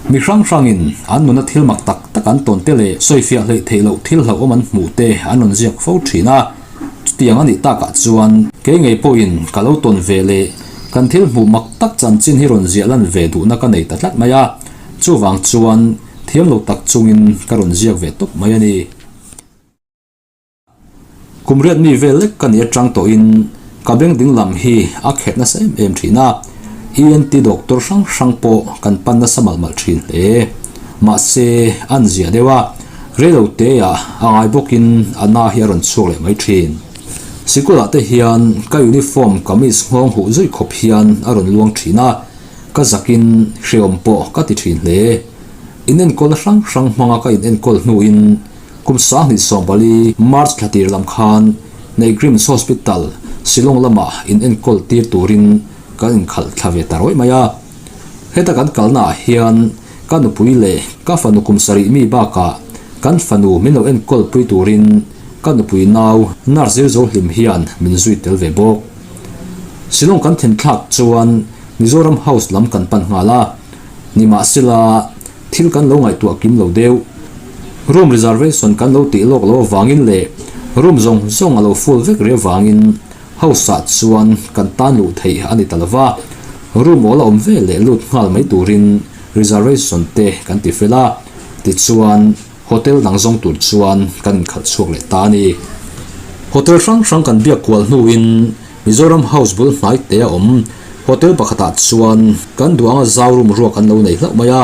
Mi hrang hrangin an nuna thil mak tak tak an tawn te leh sawifiah hleih theih loh thil hlauhawm an hmuh te an rawn ziak fo thin a. Chutiang a nih takah chuan kei ngei pawhin ka lo tawn ve leh kan thil hmuh mak tak chanchin hi rawn ziah lan ve duhna ka nei ta tlat mai a. Chuvang chuan thiam lo tak chungin ka rawn ziak ve tawp mai a ni. Kum riat mi vel lek ka nih atang tawhin ka beng ding lam hi a khet nasa em em thin a, ENT doctor hrang hrang pawh kan pan nasa malh malh thin hle. Mahse, an ziah deuh a, reilo teah a ngai bawkin a na hi a rawn chhuak leh mai thin. Sikulah te hian ka uniform kamis nghawng huh zui khawp hian a rawn luang thin a, ka zakin hrehawm pawh ka ti thin hle. Inenkawlna hrang hrang hmanga ka inenkawl hnuin Kum 2014 March thla tir lam khan Neigrims Hospital, Shillong lamah in enkawl tir turin kan inkhalh thla ve ta rawih mai a. Heta kan kalnaah hian ka nupui leh ka fanu kum sarih mi bakah kan fanu min lo enkawl pui turin ka nupui nau nurse zir zo hlim hian min zui tel ve bawk. Shillong kan thlen thlak chuan Mizoram House lam kan pan nghal a, nimahsela Thil kan lo ngaihtuah kim lo deuh. Room reservation kan lo tih lawk lo avangin leh room zawng zawng a lo full vek rih avangin house ah chuan kan tan luh theih a ni ta lova, room awl a awm ve leh lut nghal mai turin reservation te kan ti fel a, tichuan hotel dang zawng tur chuan kan inkhalh chhuak leh ta a ni. Hotel hrang hrang kan biak kual hnuin Mizoram House bul hnai te a awm. Hotel pakhatah chuan kan duh anga zau room ruak an lo nei hlauh mai a,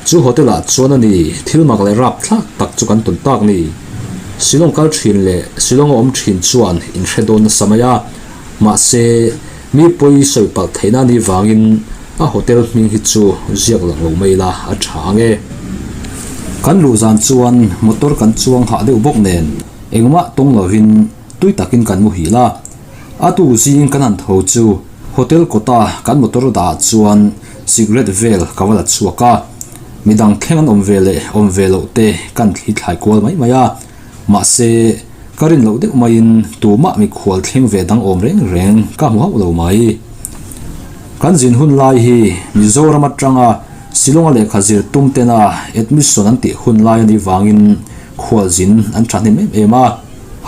chu hotel ah chuan a ni thil mak leh rap thlak tak chu kan tawn tak ni. Shillong kal thin leh Shillong a awm thin chuan in hre dawn nasa mai a, mahse mi pawi sawi palh theihna a nih vangin a hotel hming hi chu ziak lang lo mai ila a tha ang e. Kan luh zan chuan motor kan chuang hah deuh bawk nen engmah tawng lovin Tui takin kan muhil a, a tu zing kan han tho chu hotel kawta kan motor dah chuan cigarette vel ka va la chhuak a, midang thleng an awm ve leh awm ve loh te kan thli thlai kual mai mai a, mahse ka rin loh deuh maiin tumah mikhual thleng ve dang awm reng reng ka hmu hauh lo mai. Kan zin hun lai hi Mizoram atanga Shillong-a lehkha zir tum tena admission an tih hun lai a nih vangin khualzin an thahnem em em a.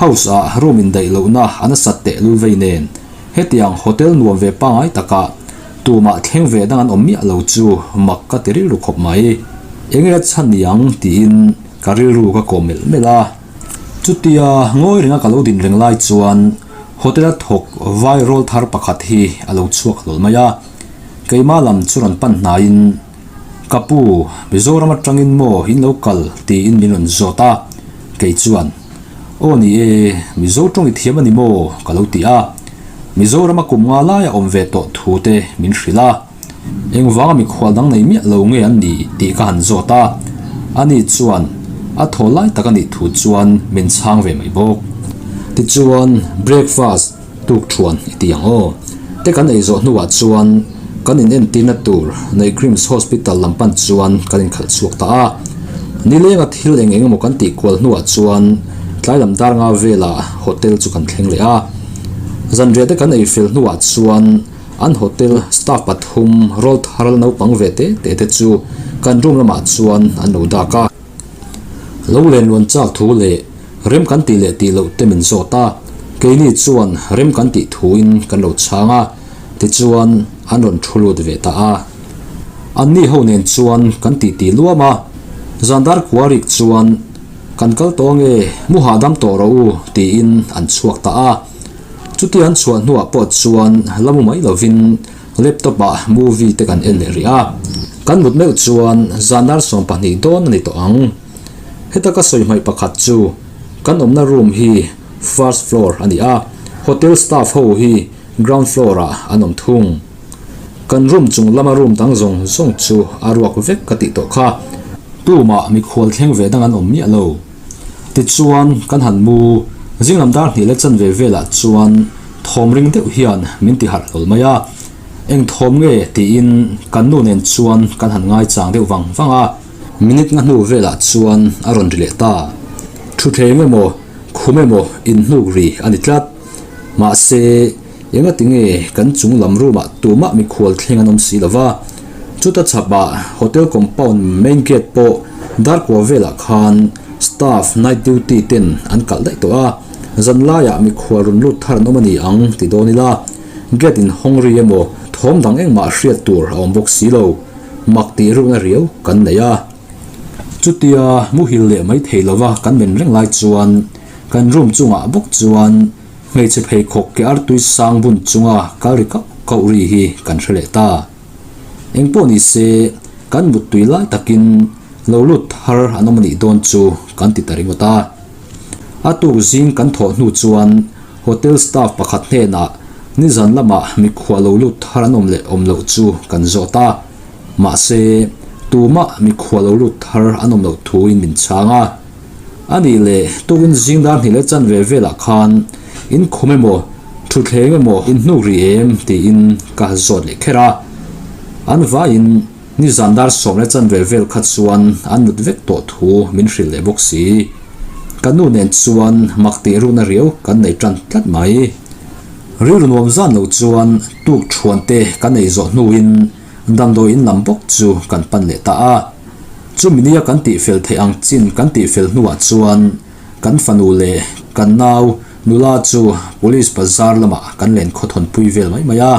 House ah room indaih lohna a nasat teh lul vei nen hetiang hotel nuam ve pangai takah tumah thleng ve dang an awm miah lo chu mak ka ti rilru khawp mai. Enge a chhan ni ang tiin ka rilru ka kawm melh melh a. Chutia ngawi renga ka lo din reng lai chuan hotel a thawk vai rawl thar pakhat hi a lo chhuak hlawl mai a. Keimah lam chu rawn pan hnaiin Ka pu, Mizoram atangin maw in lo kal tiin min rawn zawt a, kei chuan, Aw ni e, Mizo tawng i thiam a ni maw? ka lo ti a. Mizorama kum nga laia awm ve tawh thu te min hrilh a. Engvanga mikhual dang nei miah lo nge an ni tih ka han zawt a, ani chuan a thaw lai tak a nih thu chuan min chhang ve mai bawk. Tichuan, breakfast Tuk thuan i ti ang aw. Te kan ei zawh hnuah chuan kan in entirna tur Neigrims Hospital lam pan chuan kan inkhalh chhuak ta a. Nilenga thil eng eng emaw kan tih kual hnuah chuan tlai lam dar nga velah hotel chu kan thleng leh a. Zanriah te kan ei fel hnuah chuan an hotel staff pathum rawl thar naupang ve te te te chu kan room lamah chuan an lo dak a. Lo len luan chak thu leh Rem kan tih leh tih loh te min zawt a, keini chuan rem kan tih thuin kan lo chhang a, tichuan an rawn thu lut ve ta a. Anni ho nen chuan kan tih tih luam a, zandar kuarik chuan kan kal tawh ange, mu hahdam tawh rawh u tiin an chhuak ta a. Chutia an chhuah hnuah pawh chuan la mu mai lovin laptop ah movie te kan en leh rih a. Kan mut meuh chuan zandar 12 dawn a ni tawh ang. Heta ka sawi hmaih pakhat chu kan awmna room hi first floor a ni a, hotel staff ho hi ground floor ah an awm thung. Kan room chung lama room dang zawng zawng chu a ruak vek ka tih tawh kha. Tumah mikhual thleng ve dang an awm miah lo. Tichuan kan han mu zinglam dar hnih leh chanve velah chuan thawm ring deuh hian min ti harh hlawl mai a. Eng thawm nge tiin kan nu nen chuan kan han ngaichang deuh vang vang a. Minute nga hnu velah chuan a rawn ri leh ta. Thutthleng emaw, khum emaw inhnuk ri a ni tlat. Mahse, engati nge kan chung lam room ah tumah mikhual thleng an awm si lo va? Chuta chhapah hotel compound main gate pawh darkua velah khan staff night duty ten an kalh daih tawh a, zan laiah mikhual rawn lut thar an awm a ni ang ti dawn ila gate in hawng ri emaw thawm dang engmah hriat tur a awm bawk si lo, mak tih rukna riau kan nei a. Chutia muhil leh mai thei lova kan men reng lai chuan kan room chungah bawk chuan hmeichhe pheikhawk ke artui sang bun chunga kal ri kauh kauh ri hi kan hre leh ta. Engpawh ni se kan muttui lai takin lo lut thar an awm a nih dawn chu kan ti ta ringawt a. A tuk zing kan thawh hnu chuan hotel staff pakhat hnenah nizan lamah mikhual lo lut thar an awm leh awm loh chu kan zawt a. Mahse, tumah mikhual lo lut thar an awm loh thuin min chhang a. A nih leh, tukin zing dar hnih leh chanve velah khan in khum emaw, thutthleng emaw in hnuk rih em tiin ka zawt leh kher a. An vaiin nizan dar 10 leh chanve vel kha chuan an mut vek tawh thu min hrilh leh bawk si. Ka nu nen chuan mak tih rukna riau kan nei tan tlat mai. Rilru nuam zan lo chuan tuk thuan te kan ei zawh hnuin Damdawi in lam bawk chu kan pan leh ta a. Chumi nia kan tihfel theih ang chin kan tihfel hnuah chuan kan fanu leh kan nau nula chu Police bazar lamah kan len khawthawnpui vel mai mai a.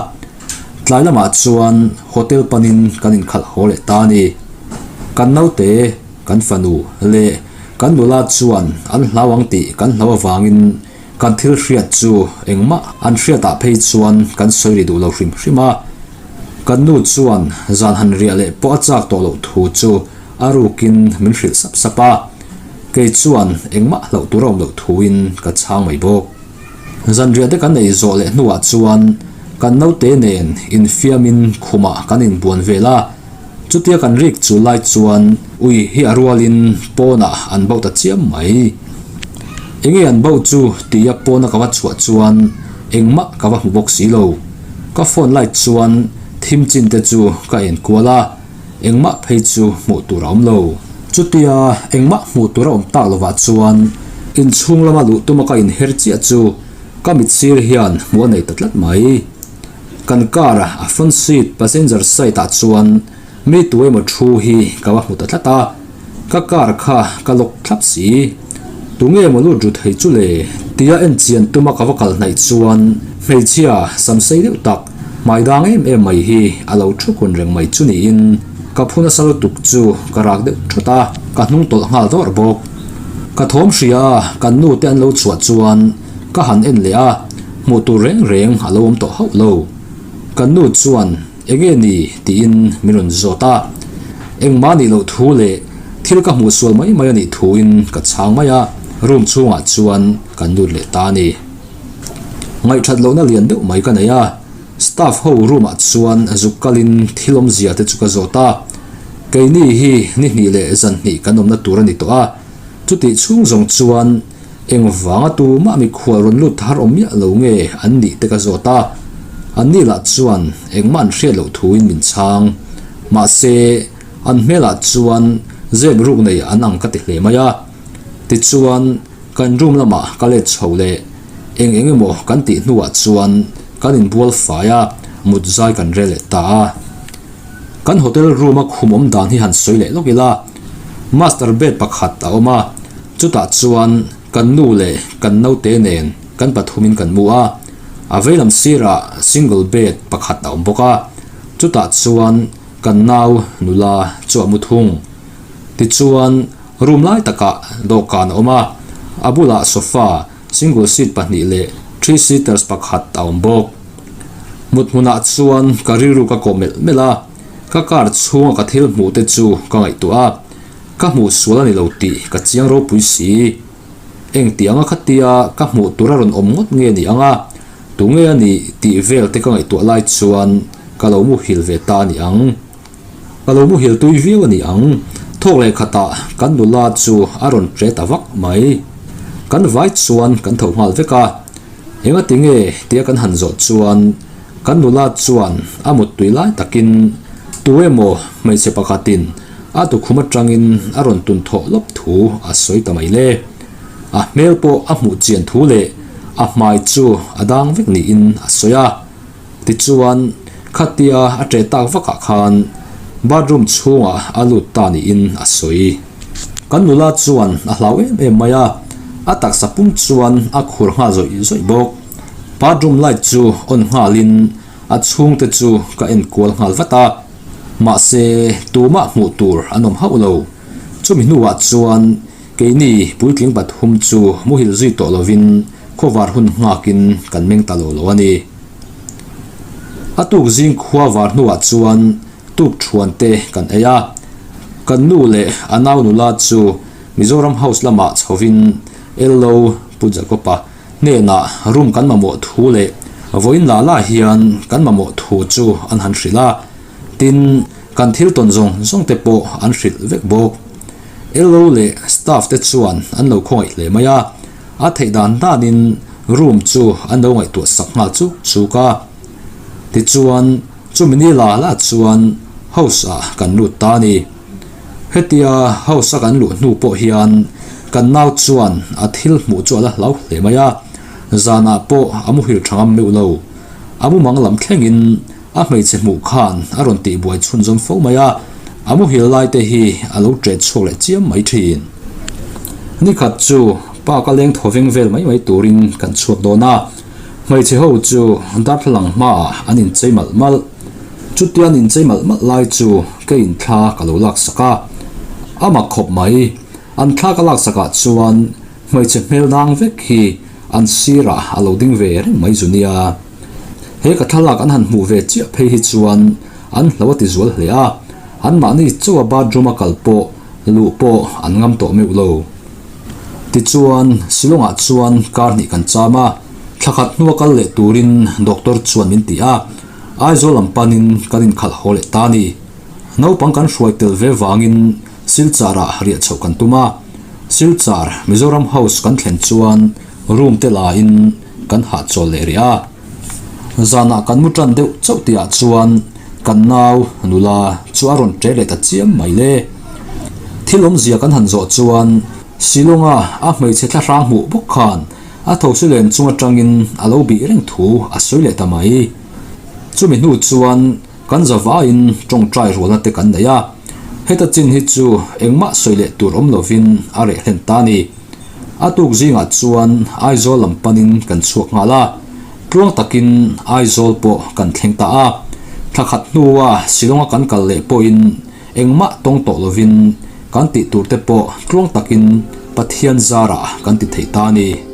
Tlai lamah chuan hotel panin kan inkhalh haw leh ta a ni. Kan naute, kan fanu leh kan nula chuan an hlau ang tih kan hlau avangin Kan thil hriat chu engmah an hriatah phei chuan kan sawi ri duh lo hrim hrim a. Kan nu chuan zan han riah leh pawh a chak tawh loh thu chu a rukin min hrilh sap sap a. Kei chuan engmah hlauh tur a awm loh thuin ka chhang mai bawk. Zan riah te kan ei zawh leh hnuah chuan kan naute nen infiamin khumah kan inbuan vel a. Chutia kan rik chu lai chuan ui hi a rualin pawnah an bauh ta chiam mai. Enge an bauh chu tia pawna ka va chhuah chuan engmah ka va hmu bawk si lo. Ka phone light chuan thim chin te chu ka en kual a, engmah phei chu hmuh tur a awm lo. Chutia engmah hmuh tur a awm tak lovah chuan inchhung lama luh tuma ka inher chiah chu ka mit sir hian hmuh a nei ta tlat mai. Kan car a front seat passenger side ah chuan mi tu emaw thu hi ka va hmu ta tlat a, ka car kha ka lock thlap si. Tunge maw lut ru thei chu le? Tia en chian tuma ka va kal hnaih chuan hmeichhia sam sei deuh tak hmai dang em em mai hi a lo thu kun reng mai chu niin ka phu nasa lutuk chu ka rak deuh thawt a, ka hnung tawlh nghal dawrh bawk. Ka thawm hria a kan nu te an lo chhuah chuan ka han en leh a. Hmuh tur reng reng a lo awm tawh hauh lo. Kan nu chuan enge ni tiin min rawn zawt a. Engmah nih loh thu leh thil ka hmuh sual mai mai a nih thuin ka chhang mai a, room chhungah chuan kan lut leh ta a ni. Ngaihthat lohna lian deuh mai ka nei a, staff ho room ah chuan zuk kalin thil awmzia te chu ka zawt a. Keini hi ni hnih leh zan hnih kan awmna tur a ni tawh a, chutih chhung zawng chuan Engvanga tumah mikhual rawn lut thar awm miah lo nge an nih te ka zawt a, anni lah chuan engmah an hriat loh thuin min chhang. Mahse, an hmelah chuan zep ruk nei an ang ka ti hle mai a. Tichuan, kan room lamah ka let chho leh eng eng emaw kan tih hnuah chuan kan inbual fai a, mut zai kan rel leh ta a. Kan hotel room a khum awm dan hi han sawi leh lawk ila, master bed pakhat a awm a, chutah chuan kan nu leh kan naute nen kan pathumin kan mu a, a veilam sirah single bed pakhat a awm bawk a, chutah chuan kan nau nula chu a mu thung. Tichuan room lai takah dawhkan a awm a, a bulah sofa single seat pahnih leh three seaters pakhat a awm bawk. Mut hmunah chuan ka rilru ka kawh melh melh a, ka car chhunga ka thil hmuh te chu ka ngaihtuah a, ka hmuh sual a ni lo tih ka chiang ropui si. Engti anga khatia ka hmuh tur a rawn awm ngawt nge ni ang a, tunge a nih tih vel te ka ngaihtuah lai chuan ka lo muhil ve ta a ni ang. Ka lo muhil tui viau a ni ang. Thawk leh khatah kan nula chu a rawn ṭe ta vak mai. Kan vai chuan kan tho nghal vek a. Engati nge tia kan han zawh chuan kan nula chuan a muttui lai takin tu emaw hmeichhe pakhatin a tukhum atangin a rawn tun thawh lawp thu a sawi ta mai le. A hmel pawh a hmuh chian thu leh a hmai chu a dang vek niin a sawi a. Tichuan, khatia a ṭe tak vakah khan bathroom chhungah a lut ta niin a sawi. Kan nula chuan a hlau em em mai a, a taksa pum chuan a khur nghal zawih zawih bawk. Bathroom light chu on nghalin a chhungte chu ka en kual nghal vat a, mahse tumah hmuh tur an awm hauh lo. Chumi hnuah chuan keini puitling pathum chu muhil zui tawh lovin khawvar hun nghakin kan meng ta lo lo a ni. A tuk zing khua var hnuah chuan tuk thuan te kan ei a, kan nu leh a nau nula chu Mizoram House lamah chhovin Ello Pu Jacob-a hnenah room kan mamawh thu leh vawiin lah lah hian kan mamawh thu chu an han hrilh a, tin kan thil tawn zawng zawng te pawh an hrilh vek bawk. Ello leh staff te chuan an lo khawngaih hle mai a. A theih dan danin room chu an lo ngaihtuah sak nghal chuk chuk a. Tichuan, chumi ni la la chuan house ah kan lut ta a ni. Hetia house a kan luh hnu pawh hian kan nau chuan a thil hmuh chu a la hlau hle mai a, zanah pawh a muhil tha ngam meuh lo. A mumang lam thlengin A hmeichhe hmuh khan a rawn tihbuai chhunzawm fo mai a, a muhil lai te hi a lo ṭet chhuak leh chiam mai ṭhin. Nikhat chu park a leng thaw veng vel mai mai turin kan chhuak dawn a, hmeichhe ho chu darthlalang hmaah an inchei malh malh. Chutia an inchei malh malh lai chu keiin thla ka lo laksak a, a mak khawp mai. An thla ka laksakah chuan hmeichhe hmel dang vek hi an sirah a lo ding ve reng mai zu nia. He ka thlalak an han hmuh ve chiah phei hi chuan an hlo a ti zual hle a, anmahni chaw a bathroom a kal pawh luh pawh an ngam tawh meuh lo. Tichuan, Shillong-ah chuan kar hnih kan cham a, thla khat hnua kal leh turin doctor chuan min ti a, Aizawl lam panin kan inkhalh haw leh ta a ni. Naupang kan hruai tel ve vangin Silchar-ah riah chhoh kan tum a, Silchar Mizoram House kan thlen chuan room te lain kan hahchawl leh rih a. Zanah kan mu tan deuh chauh tihah chuan kan nau nula chu a rawn ṭe leh ta chiam mai le. Thil awmzia kan han zawh chuan Shillong-a a hmeichhe thlahrang hmuh bawk khan a thosi len chung atangin a lo bih reng thu a sawi leh ta mai. Chumi hnu chuan kan zavaiin tawngtai rualna te kan nei a, heta chin hi chu engmah sawi leh tur awm lovin a reh hlen ta a ni. A tuk zingah chuan Aizawl lam panin kan chhuak nghal a, tluang takin Aizawl pawh kan thleng ta a. Thla khat hnua Shillong-a kan kal leh pawhin engmah tawng tawh lovin kan tih tur te pawh tluang takin Pathian zarah kan ti thei ta a ni.